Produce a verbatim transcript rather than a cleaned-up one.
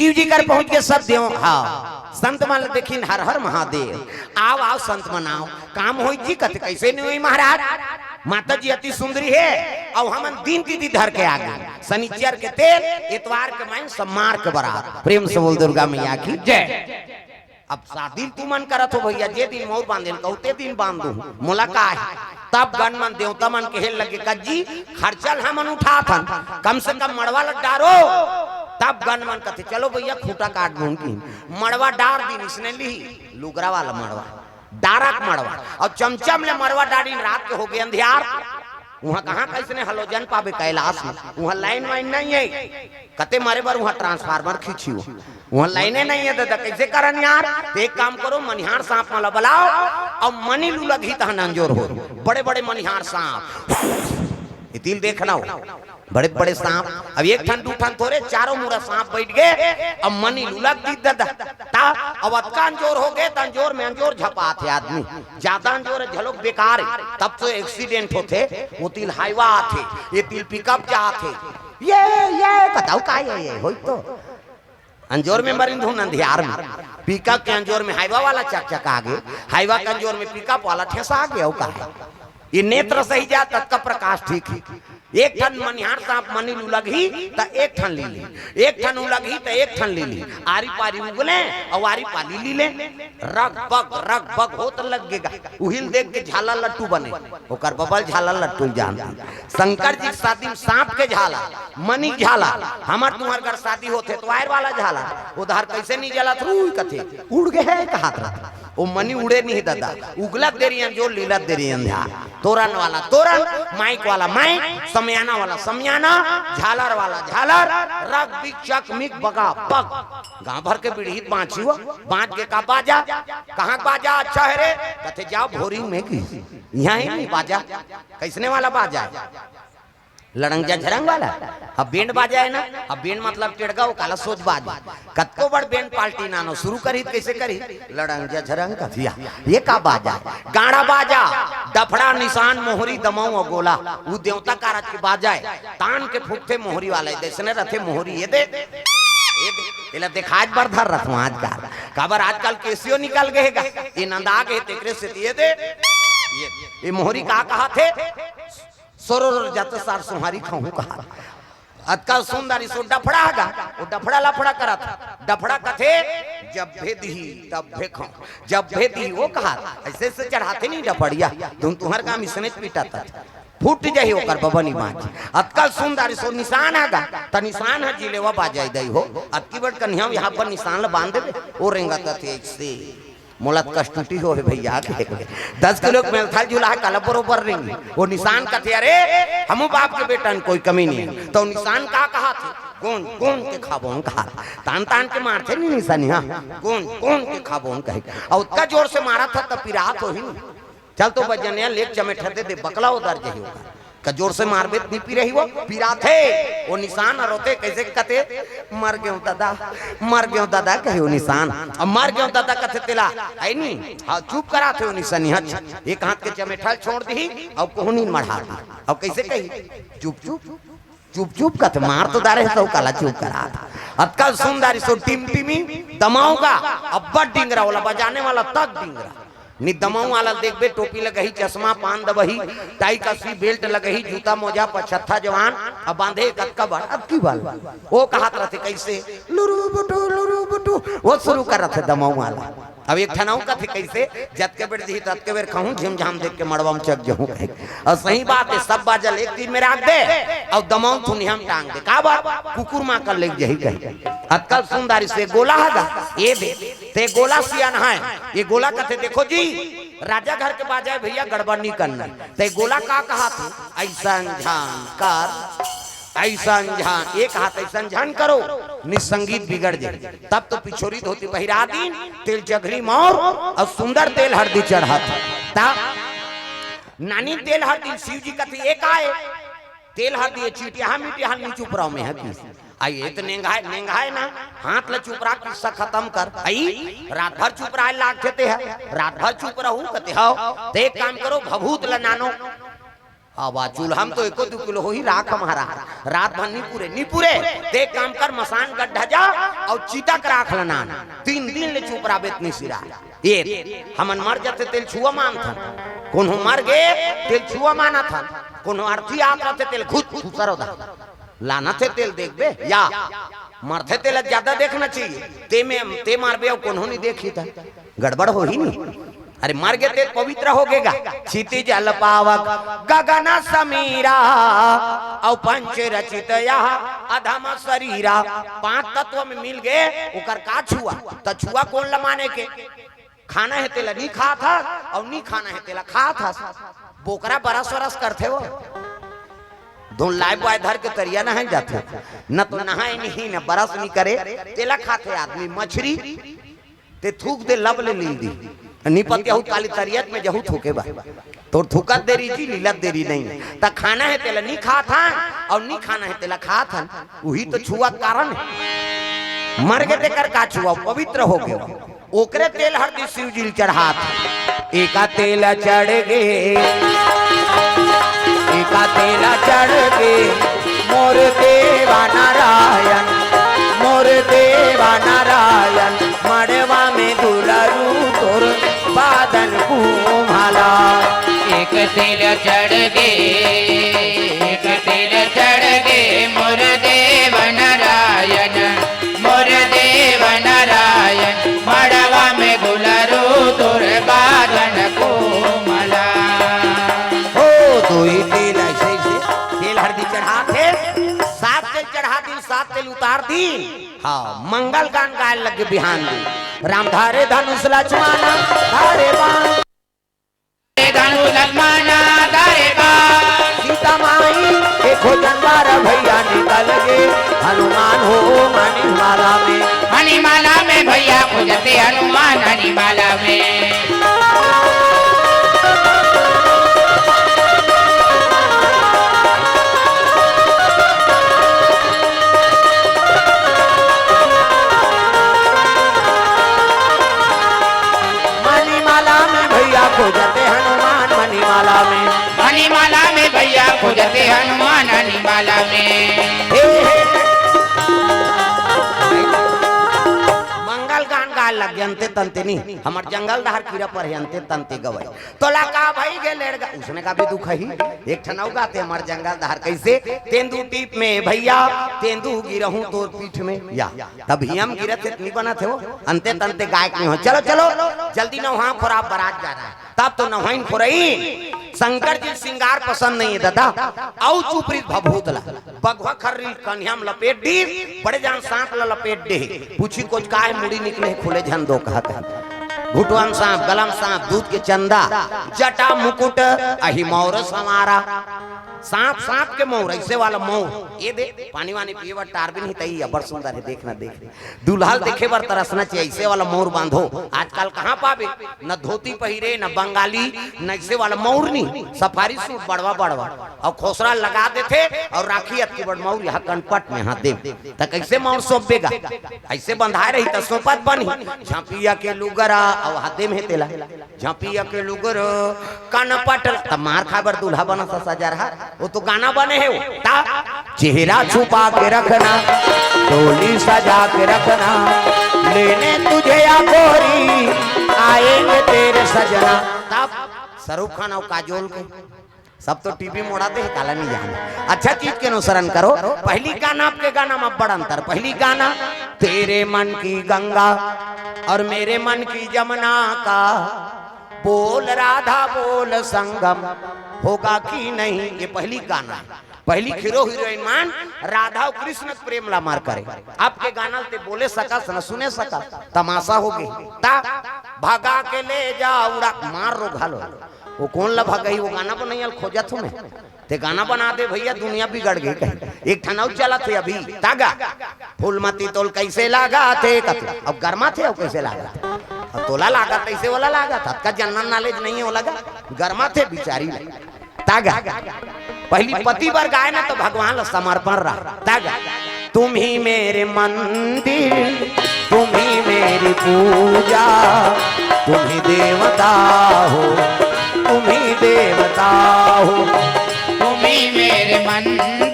शिव जी कर पहुंच के सब देव, हाँ, संत मन ल देखिन, हर हर महादेव। आव, आव, संत मन आव, काम होई जी। कथे, कैसे नहीं होई महाराज? माता जी अति सुंदरी हे, अउ हमन दिन तिथि धर के आगे, शनिचर के तेल, एतवार के माइन सब मार के बरात। प्रेम से बोल दुर्गा मैया की जय। अब शादी तुमन करत हो भैया, जे दिन मउर बांधे ल कहू, ते दिन बांध दूं, मोला का हे? तब गन मन देवता मन कहे लगे, "कज्जी, खर्चा ल हमन उठात हन, कम से कम मड़वा ल डारो।" तब गन मन कथे, "चलो भैया, खूंटा काट दूं की।" मड़वा डार दिन इसने ली, लुगरा वाला मड़वा, डारक मड़वा, अउ चमचम ले मड़वा डारिन, रात के होगे अंधियार। उहाँ कहाँ कइसने हलोजन पाबे कैलाश में, उहाँ लाइन वाइन नहीं हे। कते मरे बर उहाँ ट्रांसफार्मर खींची हो, उहाँ लाइने नहीं हे दादा, कैसे करन यार? तो एक काम करो, मनिहार सांप मन ल बलाव, अउ मनी लुलगही तहन अंजोर हो, बड़े बड़े मनिहार सांप। इतिल देखना हो, बड़े बड़े सांप। अब एक ठन दू ठन थोरे, चारों मुड़ा सांप बैठ गे, अब मनी लुलग दी दादा। ता अब अतका अंजोर होगे, त अंजोर में अंजोर झपाथे आदमी, ज्यादा अंजोर हे, झलोक बेकार हे, तब तो एक्सीडेंट होथे। ओतिल हाइवा आथे, एतिल पिकअप जाथे। ये, ये बताओ का ये, ये होई तो अंजोर में मरिन धुन अंधियार में, पिकअप के अंजोर में हाइवा वाला चकचका गे, हाइवा के अंजोर में पिकअप वाला ठेसा गे। अउ का हे? ये नेत्र सही जा, ततका प्रकाश ठीक हे। एक ठन मनिहार सांप मनी ल उलगही, त एक ठन लीली, एक ठन उलगही, त एक ठन लीली। आरी पारी उगले, अउ आरी पारी लीले। रग बग, रग बग होत लग गे गा। उहिल देख के झाला लट्टू बने, ओकर बबल झाला लट्टू जानती। शंकर जी के शादी में सांप के झाला, मनी झाला, हमर तुम्हर घर शादी होथे त वायर वाला झाला, उधार कैसे नहीं जलत रुई कथे, उड़ गे हे कहत रहा। ओ मनी उड़े नहीं दादा, उगलत देरी अंजोर, लीलत देरी अंधियार। तोरन वाला तोरन, माइक वाला माइक, समियाना वाला समियाना, झालर वाला झालर, रग बिग चक मिग बगा बग। गांव भर के बिड़हित बांची हो, बांच के का बाजा, कहाँ बाजा अच्छा हे रे? कथे जाव भोरी में की, इहाँ हे नहीं बाजा। कइसने वाला बाजा हे? लड़ंग झरंग वाला। अब बैंड बाजा हे ना, अब बैंड मतलब टेड़गा, ओ काला सोच बाज। कतको बड़ बैंड पार्टी नानो शुरू करही त कइसे करही? लड़ंग झरंग कथिया, ये का बाजा हे? गाड़ा बाजा, डफड़ा, निसान, मोहरी, दमऊ अउ गोला, उ देवता कारज के बाजा हे। तान के फूकथे मोहरी वाला, ए दइसने रथे मोहरी, ये दे, ये दे, एला देखाज बर धर रथों आजकल। काबर आजकल केसियो निकल गे हे गा, ये नंदा गे हे तेकरे सेती ये दे, ये, ये मोहरी का कहत हे? सोरोर जात सार सोहारी खाहूं कहा। अतका सुंदर इसो डफड़ा गा, ओ डफड़ा लफड़ा करत। डफड़ा कथे, "जब भेदही, तब भेखों।" जब भेदही, ओ कहा, अइसे से चढ़ाथे नहीं डफड़िया, धुन तुहर काम इसने पीटा तत। फूट जाही ओकर बबनी बाँच। अतका सुंदर इसो निसान हे गा, त निसान ह जिलेवा बाजाय दई हो। अतकी बड़ कन्हिया यहाँ पर निसान ल बांध देबे, ओ रेंगत अथे अइसे। मोला त कष्टुटी हो हे भैया के। दस किलो के मेलथल झूला हे, काला बरोबर रेंगी। ओ निसान कथे, "अरे, हमू बाप के बेटा न कोई कमी नहीं हे।" त ओ निसान का कहत हे? "गोंज, गोंज के खाबोन," कहा। तान, तान के मारथे नहीं निसानी, हाँ? "गोंज, गोंज के खाबोन," कहे। अउ ओतका जोर से मारत हे, त पिरात होही न। चल तो बजनिया लेक चमेठा दे दे, बकला उधर जही ओकर। का जोर से मारबे त नहीं पिरही वो, पिराथे। ओ निसान ह रोथे, कइसे कथे, "मर गेंव दादा, मर गेंव दादा," कहे ओ निसान। अब "मर गेंव दादा" कथे तेला, अइ नहीं, हाँ, चुप कराथे ओ निसान, हाँ, एक हाथ के चमेठा ल छोड़ दिही, अउ कोहनी ल मढ़ा दिही। अब कइसे कही, "चुप, चुप, चुप, चुप," कथे, मार तो डारे हे त ओ काला चुप कराथे। अतका सुंदर इसो टिमटिमी दमाऊ गा, अब्बड़ डिंगरा, ओला बजाने वाला तक डिंगरा। नि दमऊ वाला ल देखबे, टोपी लगही, चश्मा, पान दबही, टाई कसही, बेल्ट लगही, जूता मोजा, पछत्था जवान, अब बांधे कतका बड़, अतकी बड़। ओ कहत रथे कइसे, "लुरु बुटु, लुरु बुटु," ओ शुरू करत हे दमऊ वाला। अब एक ठन अउ कथे कइसे, "जतके बेर दिही, ततके बेर खाहूं, झिमझाम देख के मड़वा म चघ जहूं," कहे। अउ सही बात हे, सब बाजा ल एक तीर में राख दे, अउ दमऊ थुनिया म टांग दे। काबर? कुकुर मां कर लेग जही कहे। अतका सुंदर इसो गोला हे गा, ये दे, ते गोला सियान हे, ये गोला कथे, "देखो जी, राजा घर के बाजा हे भैया, गड़बड़ नहीं करना।" ते गोला का कहत हे? "अइसन झन कर, अइसन झन, एक हाथ अइसन झन करो, नि संगीत बिगड़ जाही।" तब तो पिछोरी धोती पहिरा दिन, तेल चघरी मौर अउ सुंदर तेल हरदी चढ़त। तब नानी तेल हरदी शिव जी कथे, "ए काय? तेल हरदी ए चीटिया मिटिया नि चुप रहो में हकी।" अइ ए त नेंगाय, नेंगाय ना, हाथ ल चुप रहा, किस्सा खतम कर। अइ रात भर चुप रहा लागथे ते ह, रात भर चुप रहू कथे हो। ते एक काम करो, भभूत ल नानो, अब आ चूल्हा म तो एको दू किलो होही राख हमारा। रात भर नी पुरे, नी पुरे। ते काम कर, मसान गड्ढा जा अउ चिता के राख ल नान। तीन दिन ले चुप रहिबे त नी सिरा। ये हमन मर जाथे तेल छुआ मानथन, कोनो मर गे तेल छुआ मानथन, कोनो अर्थी आत रथे तेल घुस घुसरो दा। लानथे तेल देखबे या मरथे तेला ज्यादा देखना चाहिए। ते में ते मारबे अउ कोनो नी देखी त गड़बड़ होही नी। अरे मर गे ते पवित्र हो गेगा। क्षितिज जल पावक गगन समीरा, अउ पंच रचित यह अधम शरीरा। पांच तत्व में मिल गे, ओकर का छुआ? त छुआ कोन ल माने के? खाना हे तेला नी खात हस, अउ नी खाना हे तेला खात हस। बोकरा बरस वरस करथे वो। धुन लाय बाय धर के तरिया नहाय जाथे, न त नहाय नहीं, न बरस नी करे, तेला खाथे आदमी। मछरी ते थूक दे, लब ले लील दी। नी पतियाहू काली तरियत में जहू थूके बा। तोर थूकत देरी जी, लीलत देरी नहीं। त खाना हे तेला नी खात हन, अउ नी खाना हे तेला खात हन। उही तो छुआ के कारण हे। मर गे तेकर का छुआ, पवित्र हो गे। ओकरे तेल हरदी शिव जी ल चढ़ात। एका तेल चढ़ गे, एका तेल चढ़ गे, मोर देवा नारायण, मोर देवा नारायण, मड़वा में दुलरू तोर बादन कुम्हाला। एक तेल चढ़ गे, एक तेल चढ़ गे, मोर देव नारायण, मोर देव नारायण, मड़वा में दुलरू तोर बादन कुम्हाला। हो, दोई तेल अइसे, अइसे, तेल हरदी चढ़ाथे, सात तेल चढ़ा दिन, सात तेल उतार दिन। हाँ, मंगल गान गाय लगे बिहान दिन। राम धारे धनुष लक्ष्मण धारे बाण। धनुष लक्ष्मण धारे बाण। सीता माई के खोजन बार भैया निकल गे। हनुमान हो मणिमाला में। मणिमाला में भैया खोजथे हनुमान मणिमाला में। मणिमाला में भैया खोजथे हनुमान मणिमाला में। मणिमाला में भैया खोजथे हनुमान मणिमाला में। हे, हे। मंगल गान गाय लगे अंते तंते नी, हमर जंगल डहर कीरा पर हे अंते तंते गवई। तोला का भई गे लेड़गा, उसने का भी दुख ही। एक ठन अउ गाथे हमर जंगल डहर कइसे, तेंदू टीप में भैया, तेंदू गिरहूं तोर पीठ में। या, तब हियम गिरत हे त नी बनत हे वो, अंते तंते गायक नहीं हो। चलो, चलो, जल्दी नहाव खोराव, बरात जा रहा है। तब तो नहाइन खोरई, शंकर जी सिंगार पसंद नहीं है दादा, अउ चुपरी भभूत ला। बघवा खर्री कन्हिया म लपेट दी, बड़े जान सांप ल लपेट दे। पूछी कोच काय मुड़ी निकले खुले झन दो कहत हे। घुटवन सांप, गलम सांप, दूध के चंदा, जटा मुकुट, अही मौर संवारा। सांप, सांप के मौर, अइसे वाला मौर। ये दे, पानी वानी पिए बर टार भी नहीं तई, अब्बड़ सुंदर हे, देखना, देख। दूल्हा ल देखे बर तरसना चाहिए, अइसे वाला मौर बांधो। आजकल कहाँ पाबे? न धोती पहिरे, न बंगाली, न अइसे वाला मौर नी, सफारी सूट बड़वा बड़वा, अउ खोसरा लगा देथे, अउ राखी अतकी बड़ मौर यहाँ कनपट में, हाँ दे। त कइसे मौर सौंपेगा? अइसे बंधाए रही त सौंपत बनही। झांपिया के लुगरा, अउ हाथे में तेला। झांपिया के लुगरा, कनपट ल-, त मार खाए बर दूल्हा बना सा सजा रहा। वो तो गाना बने हे वो। ता चेहरा छुपा के रखना, डोली सजा के रखना, लेने तुझे या गोरी, आएंगे तेरे सजना। तब शाहरुख खान अउ काजोल के सब तो टीवी मोड़ा दे, काला नहीं जाने। अच्छा चीज के अनुसरण करो। पहली गाना आपके गाना में बड़ अंतर। पहली गाना, तेरे मन की गंगा और मेरे मन की जमुना का बोल राधा बोल संगम होगा कि नहीं, ये पहली गाना हे। पहली हीरो हीरोइन मन राधा अउ कृष्ण के प्रेम ला मार करे। आपके गाना ल ते बोले सकस न सुने सकस, तमाशा हो गे। ता भगा के ले जा उड़ा मार रो घालो। वो कोन ला भगई, वो गाना बनइया ल खोजत हूँ मैं। ते गाना बना दे भैया, दुनिया बिगड़ गे कहीं। एक ठन अउ चलत हे अभी, तागा। फूलमती तोल कइसे लागथे कथे, अब गरमाथे अउ कइसे लागथे? अब तोला लागत तइसे ओला लागत, अतका जनरल नॉलेज नहीं हे ओला गा। गरमाथे बिचारी ला। तागा। पहली पति बर गाए ना तो भगवान ला समर्पण रहा। तागा। तुम ही मेरे मंदिर, तुम ही मेरी पूजा, तुम ही देवता हो, तुम ही देवता हो। मन